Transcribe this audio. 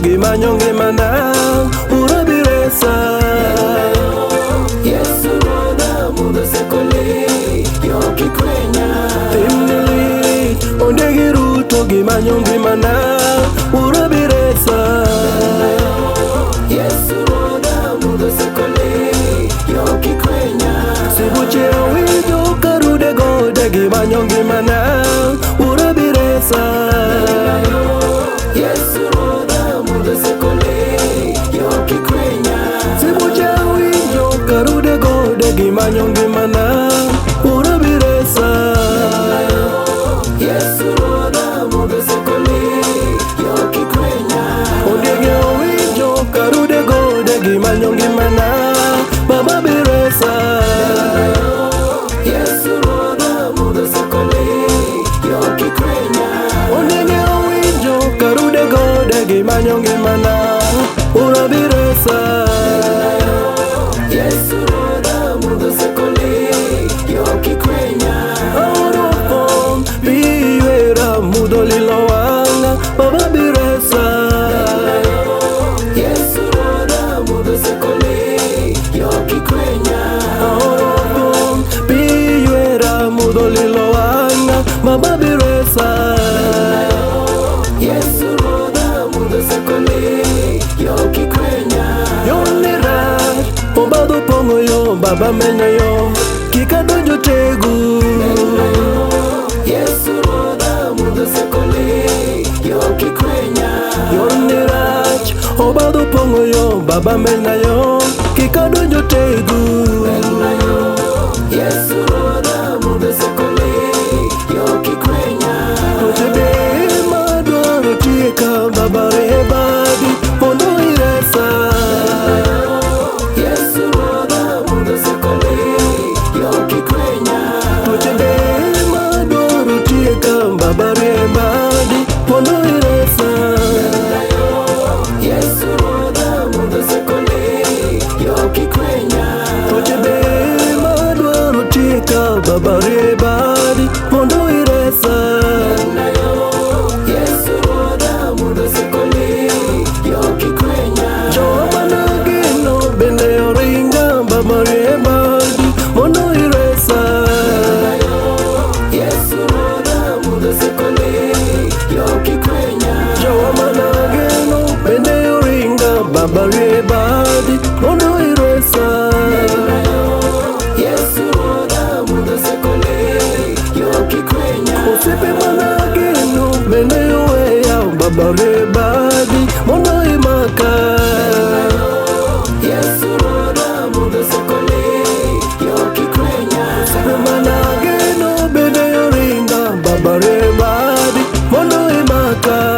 Gimanyo ngimana urabiresa. Yesu Ruodha mudho osekoli yo kikwenya. Timni ondegi ruto gimanyo ngimana urabiresa. Yesu Ruodha mudho osekoli yo kikwenya. Sibuche awinjo karude gode gimanyo ngimana urabiresa. Yesu Ruodha mudho osekoli yo kikwenya. Sibuche awinjo karude gode gimanyo ngimana urabiresa. Yesu Ruodha mudho osekoli yo kikwenya. Ondiegi owinjo karude gode gimanyo ngimana baba biresa. Yesu Ruodha mudho osekoli yo kikwenya. Ondiegi owinjo karude gode gimanyo ngimana urabiresa. Yesu Ruodha mudho osekoli yo kikwenya. Aoroko biywera mudho lilo wang'a baba biresa. Yesu Ruodha mudho osekoli yo kikwenya. Aoroko biywera mudho lilo wang'a baba biresa. Yesu Ruodha mudho osekoli yo kikwenya. Yoni rach obadho pong'o yo baba menyo yo kik adonjo tegu. Yesu Ruodha mudho osekoli yo kikwenya. Yoni rach obadho pong'o yo baba menya yo kik adonjo tegu. Yesu Ruodha mudho osekoli yo kikwenya. Tuoche be madwaro tieka baba rie badi mondo iresa. Yesu Ruodha mudho osekoli yo kikwenya. Tuoche be madwaro tieka baba rie badi mondo iresa. Yesu Ruodha mudho osekoli yo kikwenya. Tuoche be madwaro tieka baba rie badi mondo iresa. Yesu Ruodha mudho osekoli yo kikwenya. Joma nageno bende oringa baba rie badi mondo iresa. Yesu Ruodha mudho osekoli yo kikwenya. Joma nageno bende oringa baba rie badi mondo iresa. Yesu Ruodha mudho osekoli yo kikwenya. Osiepe manageno bende oweya baba rie badi mondo imaka. Yesu Ruodha mudho osekoli yo kikwenya. Osiepe manageno bende oringa baba rie badi mondo imaka.